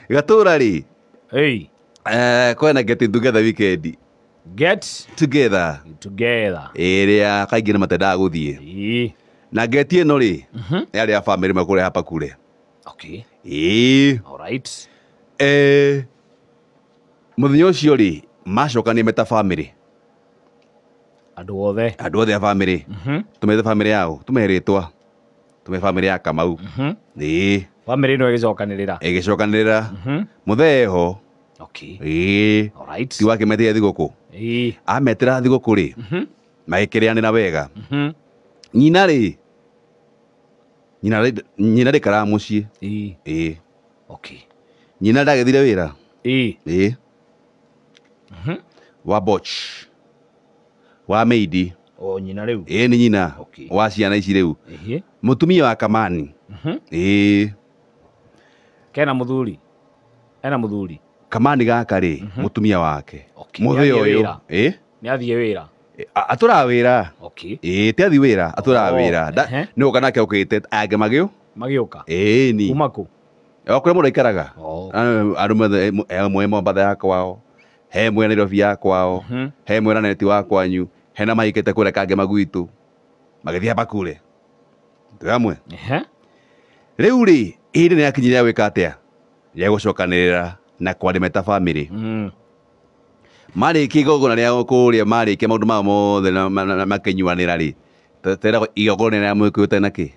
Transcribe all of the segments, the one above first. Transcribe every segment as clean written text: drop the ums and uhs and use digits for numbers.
Gatũra rĩ, Hey, kwena getting together weekend. Get together together. Ĩrĩa kaingĩ nĩ matendaga gũthiĩ. Na geti ĩno rĩ, yarĩ ya famĩlĩ mekũrĩa hapa kure. Ĩĩ. All right. Mũthenya ũcio rĩ, macokania meta famĩlĩ. Andũ othe. Andũ othe a famĩlĩ. Tũmete famĩlĩ yao, tũmehe rĩtwa. Tũmehe famĩlĩ ya Kamau. Ĩĩ. Famĩlĩ ĩno ĩgĩcokanĩrĩra. Ĩgĩcokanĩrĩra. Mũthee ho. Ĩĩ. All right. Ti wakĩmetire thigũkũ. Ametĩra thigũkũ rĩ, magĩkĩrĩanĩra wega. Nyina rĩ, nyina ndĩkaraga mũciĩ. Ĩĩ. Nyina ndagĩthire wĩra. Ĩĩ. Wa Boch. Wa Meidi. O nyina rĩu. Ĩĩ nĩ nyina. Wa ciana ici rĩu. Mũtumia wa Kamani. Ĩĩ. Kena mũthuri. Ena mũthuri. Kamani gaka rĩ, mũtumia wake. Mũthee Nĩ athiĩ ũyũ. wĩra. Ĩĩ. Nĩ athiĩ wĩra. Atũraga wĩra. Ĩĩ, ti athiĩ wĩra, atũraga wĩra. Nĩ gũka nake okĩte angĩ magĩũ? Magĩũka. Ĩĩ ni. Kuma kũ? O kũrĩa mũndũ aikaraga. Andũ mothe, he mwe Mombatha ya kwao, he mwe Nairobi ya kwao, he mwe Raneti wa kwanyu, he na maikĩte kũrĩa kangĩ magwitũ. Magĩthiĩ hapa kure. Twĩ hamwe? Rĩu rĩ, ihinda nĩ rĩakinyire rĩa gwĩka atĩa? Rĩa gũcokanĩrĩra na kwarĩmeta famĩlĩ. Marĩkia igongona rĩa kũrĩa, marĩkia maũndũ mao mothe na makĩnyuanĩra rĩ, tweragwo igongona rĩa Mũgĩkũyũ tena kĩ?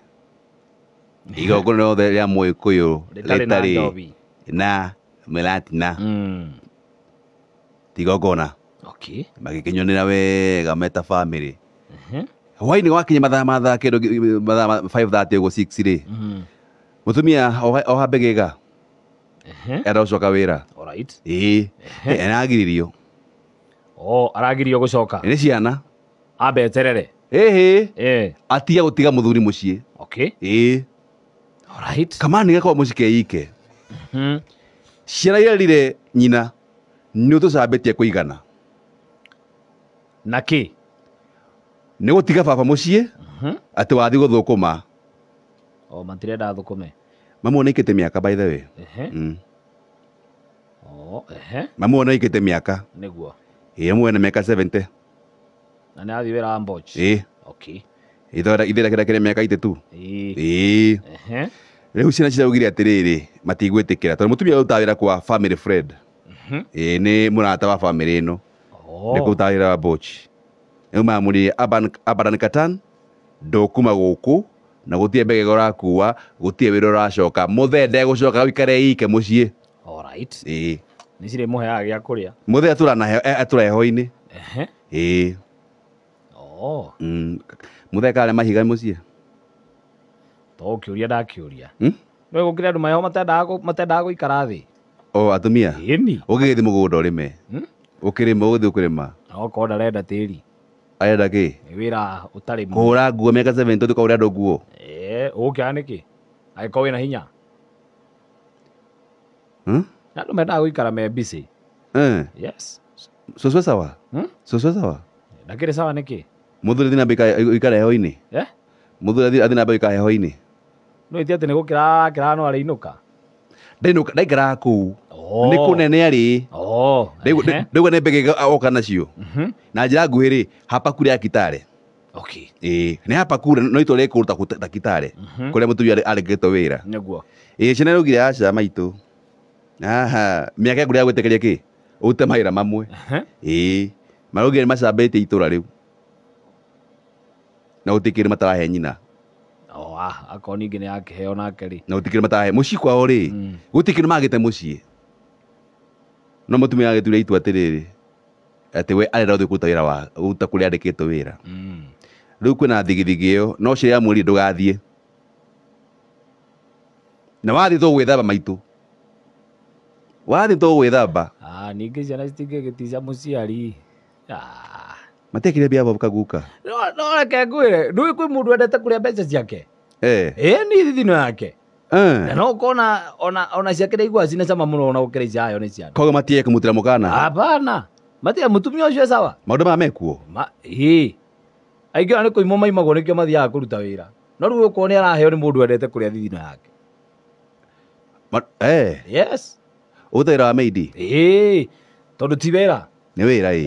Igongona rĩothe rĩa Mũgĩkũyũ Rĩtarĩ na rĩtarĩ njobi. na mĩratina. Ti igongona. Magĩkĩnyuanĩra wega meta famĩlĩ. Hwaĩ-inĩ gwakinya mathaa ma thaa kĩndũ mathaa ma 5:30 ũguo 6 rĩ, mũtumia oha mbĩgĩga. Enda gũcoka wĩra. All right. Ĩĩ. Aragiririo. Oh, aragirio gũcoka. Nĩ ciana. Ambe eterere. Ĩhĩ. Atiga gũtiga mũthuri mũciĩ. Ĩĩ. All right. Kamani gakorwo mũciĩ keike. Ciana irerire nyina nĩ ũtũcambĩtie kũigana. Na kĩ? Nĩ gũtiga baba mũciĩ, atĩ wathiĩ gũthũkũma. O, matirenda thũkũme. Mamu nĩ aikĩte mĩaka by the way. O, ehe. Mamu nĩ aikĩte mĩaka. Nĩguo. Ĩĩ, mamu ena mĩaka 70. Na nĩ athiĩ wĩra wa Mboch. Ĩĩ. Ithe kĩrĩa kĩrĩ mĩaka 82. Ĩĩ. Ĩĩ. Rĩu ciana ciraugire atĩrĩrĩ, matigwĩtĩkĩra tondũ mũtumia ũyũ ũrutaga wĩra kwa family friend. Ĩĩ, nĩ mũrata wa family ĩno. Nĩ kũruta wĩra wa Mboch. Rĩu mamũrire Aban Katan, ndũkuma gũkũ na gũtirĩ mbegega ũrakua, gũtirĩ wĩra ũracoka. Mũthee ndegũcoka ũikare ike mũciĩ. All right. Ĩĩ. Nĩ cirĩ mũheaga gĩa kũrĩa. Mũthee atũra na atũra heho-inĩ. Ĩĩ. Mũthee karĩa mahiga mũciĩ. To ũkĩũria ndakĩũria. No gũkĩrĩ andũ maheho matendaga gũikara thĩ. O, atumia? Ĩni. Ũgĩgĩthiĩ mũgũnda ũrĩme. Ũkĩrĩma, ũgĩthiĩ ũkĩrĩma. Okorwo ndarenda tĩri. Arenda kĩ? Nĩ wĩra ũtarĩ mũru. Kũhũra nguo mĩaka 70 ũthiĩ ũkahũre andũ nguo. Ũgũkĩaga nĩkĩ? Angĩkorwo wĩna hinya. Na andũ mendaga gũikara me busy. Yes. Cũcũ sawa? Cũcũ sawa? Ndakĩrĩ sawa nĩkĩ? Mũthuri athiĩ na mbere gũikara heho-inĩ? Mũthuri athiĩ na mbere gũikara heho-inĩ? No ĩti atĩ nĩ gũkĩra arakĩra no arĩinũka? Ndainũka, ndaikaraga kũu. Nĩ kũnene arĩ. Ndaigua nĩ mbegega oka nacio. Na njĩra nguhĩ rĩ, hapa kure ya Kitale. Ĩĩ, nĩ hapa kure, no itũra rĩkũrũ ta Kitale, kũrĩa mũtumia arĩkĩtwo wĩra. Nĩguo. Ĩĩ, ciana iraugire aca maitũ. Aha, mĩaka yaku ndĩragwĩtĩkĩria kĩ? Ũrute mawĩra mamwe. Ĩĩ, maraugire nĩ macambĩtie itũra rĩu. Na gũtirĩ kĩndũ matarahe nyina. O, akorwo ningĩ nĩ akĩheo nake rĩ. Na gũtirĩ kĩndũ matarahe mũciĩ kwao rĩ. Gũtirĩ kĩndũ magĩte mũciĩ. No mũtumia agĩtuire itua atĩrĩrĩ, atĩ we arenda gũthiĩ kũruta wĩra wa, kũruta kũrĩa andĩkĩtwo wĩra. Rĩu kwĩna thigithigi ĩyo, no ũcio yamwĩrire ndũgathiĩ. Na wathiĩ tũgwĩthamba maitũ. Wathiĩ tũgwĩthamba. Ningĩ ciana citingĩgĩtica mũciari. Matiekire mbia bob kaguka. No, no reke ngwĩre, ndũĩ kwĩ mũndũ wendete kũrĩa mbeca ciake? Nĩ thithino yake. Na no ũkona ona ciake ndaiguaga cina cama mũno ona gũkĩra ici ayo nĩ ciana. Koguo matige kũmũtĩra mũkana. Hapana. Matige mũtumia ũcio sawa. Maũndũ maya mekuo? Ma, ĩĩ. Aingĩ ona nĩ kũimwo maimagwo nĩkĩo mathiaga kũruta wĩra. No rĩu ũkorwo nĩ araheo nĩ mũndũ wendete kũrĩa thithino yake. Yes. Ũruta wĩra wa maid? Ĩĩ, tondũ ti wĩra. Nĩ wĩra ĩ.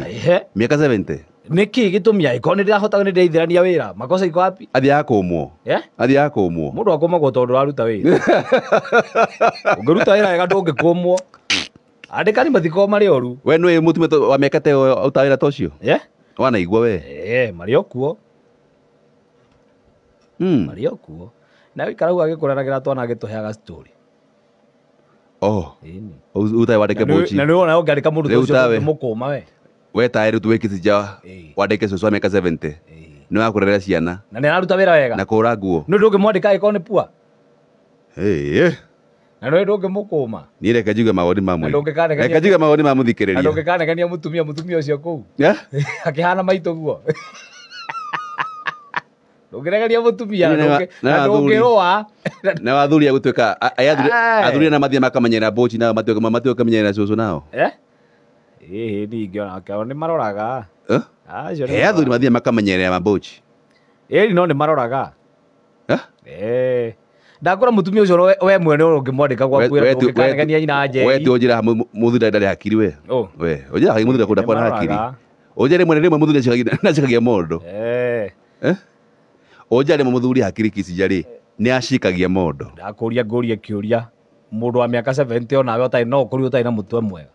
Mĩaka 70. Nĩkĩ gĩtũmi angĩkorwo nĩ ndĩrahota nĩ ndĩraithĩrania wĩra makosa iko wapi? Athiaga kũmwo. Athiaga kũmwo. Mũndũ akũmagwo tondũ ũraruta wĩra. Ũngĩruta wĩra wega ndũngĩkũmwo. Andĩkani matikorwo marĩ oru. We nĩwe mũtumia wa mĩaka ta ĩyo ũrutaga wĩra ta ũcio? Wanaigua we? Marĩ o kuo. Marĩ o kuo. Na wĩikara hau agĩkũreragĩra twana agĩtũheaga story. Oh. Utawe wandĩke bochi. Na nĩ wona ũngĩandĩka mũndũ ta ũcio mũkũma we. We tae rĩu tuwĩ Kicija wandĩke cũcũ wa mĩaka 70. Nĩ wa kũrera ciana. Na nĩ araruta wĩra wega. Na kũhũra nguo. Nĩ ndũngĩmwandĩka angĩkorwo nĩ pua. Na nĩ ndũngĩmũkũma. Niĩ reke njigue mawoni ma mũingĩ. Reke njigue mawoni ma mũthikĩrĩria. Na ndũngĩkanegenia mũtumia ũcio kũu. Akĩhana maitũ guo. Ndũngĩregania mũtumia na ndũngĩrũa. Na athuri a gũtuĩka athuri na mathiĩ makamenyera bochi nao matuĩka kamenyera cũcũ nao. Ĩĩ ningĩ onake nĩ maroraga. Athuri mathiĩ makamenyerera mabochi. Ĩĩ no nĩ maroraga. Ndakora mũtumia ũcio we mwene ũngĩmwandĩka gwaku wĩra ndũngĩkanegenia nyina Njeri. We ti ũnjĩra mũthuri ndarĩ hakiri we. We ũnjĩra mũthuri kũnda kwa hakiri. Ũnjĩra rĩmwe mũthuri nĩacikagia mondo. Ũnjĩra rĩmwe mũthuri hakiri Kicija rĩ nĩacikagia mondo. Ndakũria ngũrie kĩũria mũndũ wa mĩaka 70 onawe ũtarĩ no ũkorirwo ũtarĩ na mũtwe mwega.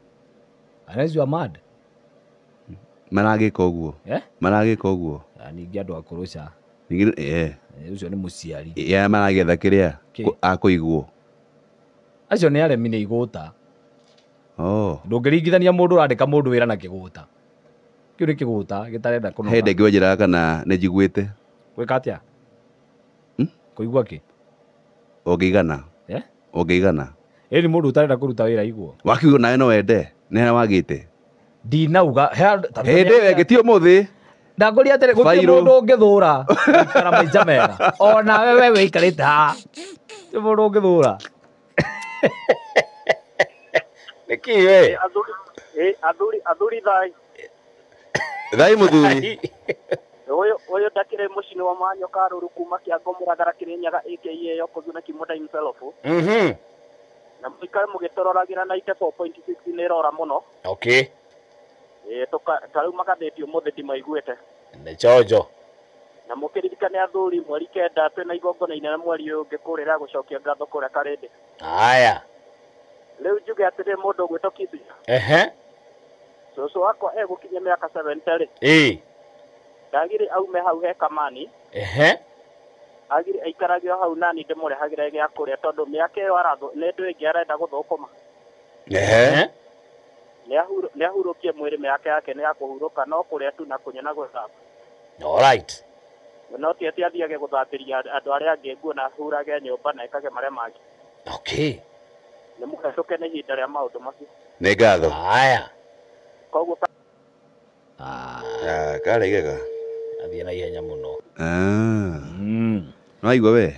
Unless you are mad. Maragĩka ũguo. Maragĩka ũguo. Ningĩ andũ akũrũ ca. Ningĩ ũcio nĩ mũciari. Ya maragetha kĩrĩa akũigwo. Acio nĩ aremi nĩ igũta. Ndũngĩringithania mũndũ ũrandĩka mũndũ wĩra na kĩgũta. Kĩu nĩ kĩgũta gĩtarenda kũnoga. He ndengĩ wenjĩraga kana nĩ njiguĩte. Gwĩka atĩa? Kũigua kĩ? Ũngĩigana. Ũngĩigana. Ĩni mũndũ ũtarenda kũruta wĩra iguo. Wakiuga nawe no wende. Nĩ harĩa wagĩte. Ndinauga. Hĩndĩ ĩyo ĩngĩ ti ũmũthĩ. Ndakũria atĩrĩ gũtirĩ mũndũ ũngĩthũra gũikara maica mega. Onawe we wĩikarĩte haha. Gũtirĩ mũndũ ũngĩthũra. Nĩkĩ we? Athuri thai. Thai mũthuri. Ũyũ ndakĩrĩ mũciĩ wa Manyoka Rũru kuma Kĩango Mũragara Kĩrĩnyaga aka Yokozuna Kĩmũnda himself. Na mũikare mũgĩtũroragĩra 94.6 nĩ ĩrora mũno. Okay. Ta rĩu magathĩti ũmũthĩ ndimaiguĩte. Nĩ chonjo. Na mũkĩririkane athuri mweri 9 twĩna igongona inene mweri ũyũ ũngĩ kũrĩra gũcokia ngatho kũrĩa Karĩndĩ. Haya. Rĩu njuge atĩrĩ mũndũ ũgwĩtwo Kicija. Cũcũ wakwa egũkinyia mĩaka 70 rĩ. Ndagĩrĩ aume hau he Kamani. Agĩrĩ aikarage o hau nani ndĩmũrehagĩre gĩa kũrĩa tondũ mĩaka ĩyo nĩ ndũ ĩngĩ arenda gũthũkũma. Nĩ ahurũkie mwĩrĩ mĩaka yake nĩ ya kũhurũka no kũrĩa tu na kũnyua na gwĩthamba. Alright. No ti atĩ athiage gũthambĩria andũ arĩa angĩ nguo na ahurage nyũmba na ekage marĩa mangĩ. Okay. Nĩ mũhetũke nĩ ihinda rĩa maũndũ macio. Nĩ ngatho. Haya. Koguo karegega. Athiĩ na ihenya mũno. Nĩwaigua we?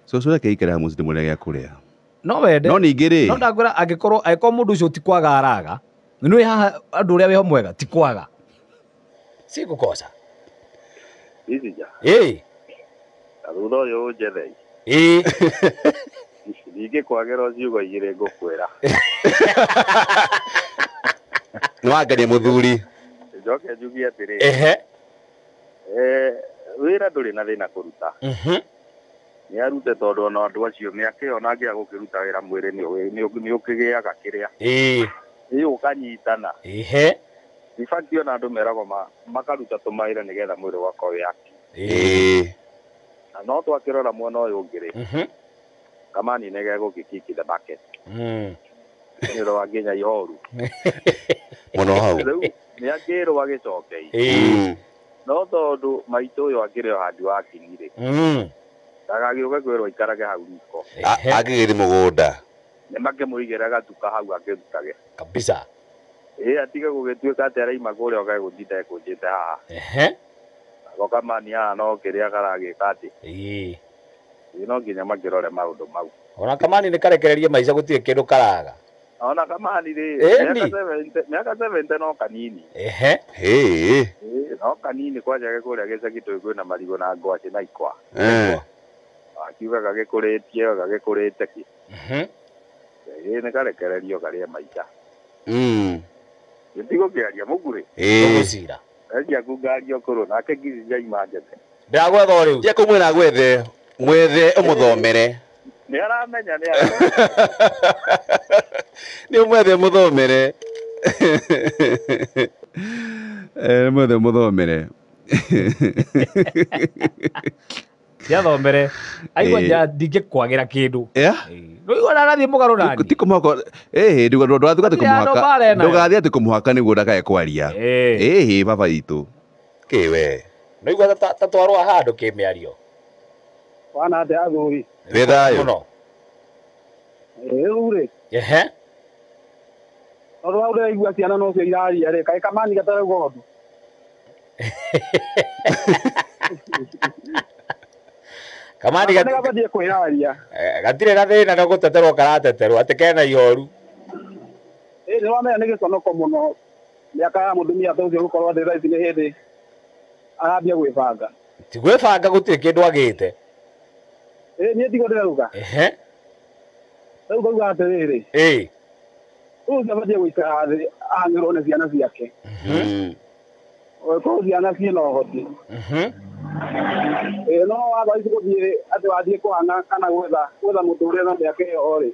Cũcũ reke aikare hamwe ndĩmũrĩhe gĩa kũrĩa. No wende. No ningĩ rĩ. No ndakwĩra angĩkorwo mũndũ ũcio ti kwaga araga. Nĩ haha andũ ũrĩa wĩho mwega ti kwaga. Si gũkosa. Kicija. Ĩĩ. Na thutha ũyũ ũnjethei. Ĩĩ. Ningĩ kwagĩra ciugo igĩrĩ ngũkwĩra. Nĩ wangenia mũthuri. Njoke njuge atĩrĩrĩ. Wĩra ndũrĩ na thĩna kũruta. Nĩ arute tondũ ona andũ acio mĩaka ĩyo ona angĩaga gũkĩruta wĩra mwĩrĩ nĩ ũkĩgĩaga kĩrĩa. Ĩĩ. Ĩĩ ũkanyitana. In fact ona andũ meragwo makaruta tũmawĩra nĩgetha mwĩrĩ ũgakorwo wĩ active. Ĩĩ. Na no twakĩrora mwena ũyũ ũngĩ rĩ. Kamani nĩ gegũgĩkick the bucket. Nĩ ũndũ wa nginya ihoru. Mũno hau. Rĩu nĩ angĩrwo agĩcoke. No tondũ maitũ ũyũ akĩrĩ o handũ wa kinyi rĩ. Ndagagĩũke kwĩrwo aikarage hau riko. Angĩgĩthiĩ mũgũnda. Nĩ makĩmũigĩra gatuka hau akĩrutage. Kabisa. Ĩĩ atige gũgĩtuĩka atĩ araima kũrĩa oke gũtinda ekũnjĩte haha. Nako Kamani haha no kĩrĩa karagĩka atĩ. Ĩĩ. Ĩĩ no nginya makĩrore maũndũ mau. Ona Kamani nĩ karekererie maica gũtirĩ kĩndũ karaga. Ona Kamani rĩ mĩaka 70 no kanini. Ĩĩ. No kanini kwanja kũrĩa gĩcagi tũĩ kwĩna marigũ na ngwacĩ na ikwa. Akiuga gagĩkũrĩtie gagĩkũrĩte kĩ. Ĩĩ nĩ karekererio karĩe maica. Gĩtigũkĩaria mũgurĩ. Tũgũcira. Endia ngario kũrũ nake ngiri njaima njete. Ndĩragwetha o rĩu. Tia kũmwĩra gwethe mwethe ũmũthomere. Nĩ aramenya nĩ aramenya. Nĩ ũmwethe mũthomere. Mwethe mũthomere. Ndiathomere. Aigua ndingĩkwagĩra kĩndũ. Rĩu arathiĩ mũgarũ nani. Ti kũmũhaka. Ndũgathiĩ atĩ kũmũhaka. Ndũgathiĩ atĩ kũmũhaka nĩguo ndakae kwaria. Baba itũ. Kĩwe. Nĩigua ta twarũa handũ kĩmĩario. Wana atĩa athuri? Wĩ thayũ. Rĩu rĩ. Ehe. Tondũ hau ndĩraigua ciana no cio iraria rĩ, kaĩ kamani gatarauga ũndũ. Kamani gabatiĩ kwĩyaria. Gatirĩ na thĩna no gũteterwo karateterwo atĩ kena ihoru. Ĩĩ nĩ wamenya nĩ gĩconoko mũno mĩaka ya mũtumia ta ũcio gũkorwo atĩ thaa ici nĩ hĩndĩ arambia gwĩbanga. Ti gwĩbanga gũtirĩ kĩndũ agĩte. Ĩĩ niĩ tiguo ndĩrauga. Ehe. Rĩu ngauga atĩrĩrĩ. Ĩĩ. Ũyũ abatiĩ gũikara thĩ ahang'ĩrwo nĩ ciana ciake. Korwo ciana ciĩna ũhoti. No watho ici gũthiĩ atĩ wathiĩ kũhang'a kana gwetha mũtũrĩre na mĩaka ĩyo rĩ.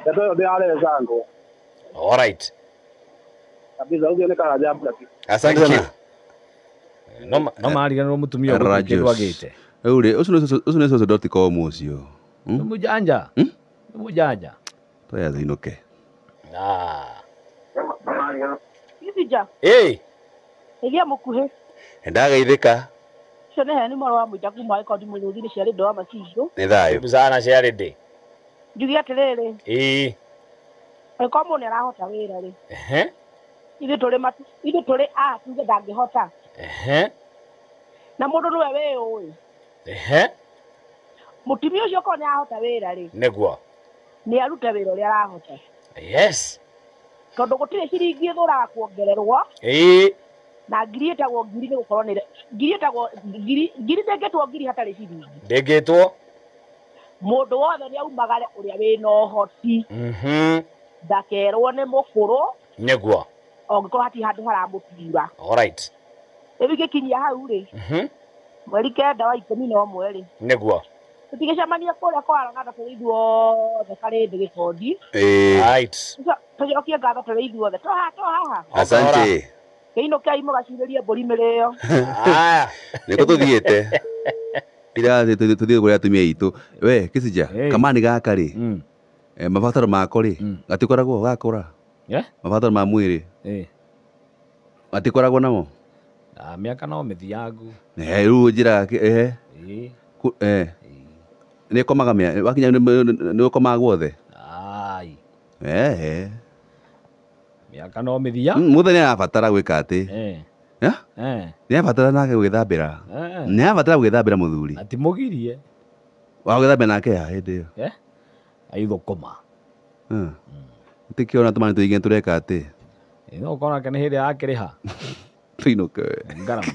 Ndeto ĩyo ndĩrarecangwo. All right. Kabisa ũcio nĩ Karanja Mbaki. Asante sana. No mariganĩrwo mũtumia ũguo kĩndũ agĩte. Rĩu rĩ ũcio nĩ cũcũ.com ũcio. Nĩ mũjanja. Nĩ mũjanja. Toya thĩinũke. Gĩthija. Ĩĩ. Ĩgia mũkuhĩ. Ndagaithĩka. Ũcio nĩ heni mwarĩ wa mũita kuma ĩkondi mũrũthi nĩ ciarĩ wa macingũ. Nĩ thayũ. Sana ciarĩ ndĩ. Njuge atĩrĩrĩ. Ĩĩ. Angĩkorwo mũndũ nĩ arahota wĩra rĩ. Ehe. Ithuĩ tũrĩ a tuge ndangĩhota. Ehe. Na mũndũ nĩwe wĩyũĩ. Ehe. Mũtumia ũcio okorwo nĩ arahota wĩra rĩ. Nĩguo. Nĩ arute wĩra ũrĩa arahota. Yes. Tondũ gũtirĩ ciringi ĩthũraga kuongererwo. Ĩĩ. Na ngiri ĩtagwo ngiri nĩ gũkorwo nĩ ngiri ĩtagwo ngiri ngiri ndĩngĩtwo ngiri hatarĩ ciringi. Ndĩngĩtwo. Mũndũ wothe nĩ aumagare ũrĩa wĩna ũhoti. Ndakerwo nĩ mũkũrũ. Nĩguo. Angĩkorwo hatirĩ handũ haramũtura. All right. Rĩu ingĩkinyia hau rĩ. Mweri 9 wa 11 rĩ. Nĩguo. Tũtigĩcemania kũrĩa kwa Rang'anda tũrĩ ithuothe Karĩndĩ Gĩkondi. Right. Tũcokie ngatho tũrĩ ithuothe. Toha tohaha. Asante. Kĩinũkei mũgacurĩrie mbũri mĩrĩo. Nĩkũ tũthiĩte. Ira tũthiĩ kũrĩa atumia aitũ. We Kĩcija, kamani gaka rĩ. Mabataro mako rĩ, gatikoragwo gakũra. Mabataro ma mwĩrĩ. Gatikoragwo namo. Mĩaka no mĩthiangu. Rĩu njĩra nĩ ĩkomaga wakinya nĩ ũkomaga guothe. Ai. Mĩaka no mĩthia. Mũthenya nĩ arabatara gwĩka atĩ. Nĩ arabatara nake gwĩthambĩra. Nĩ arabatara gwĩthambĩra mũthuri. Na ti mũgirie. Wa gwĩthambĩra nake ya hĩndĩ ĩyo. Aithũkũma. Tĩkĩona tũmani tũingĩ tũreka atĩ. No ũkorwo nake nĩ hĩndĩ arakĩrĩha. Tũinũke. Ngarama.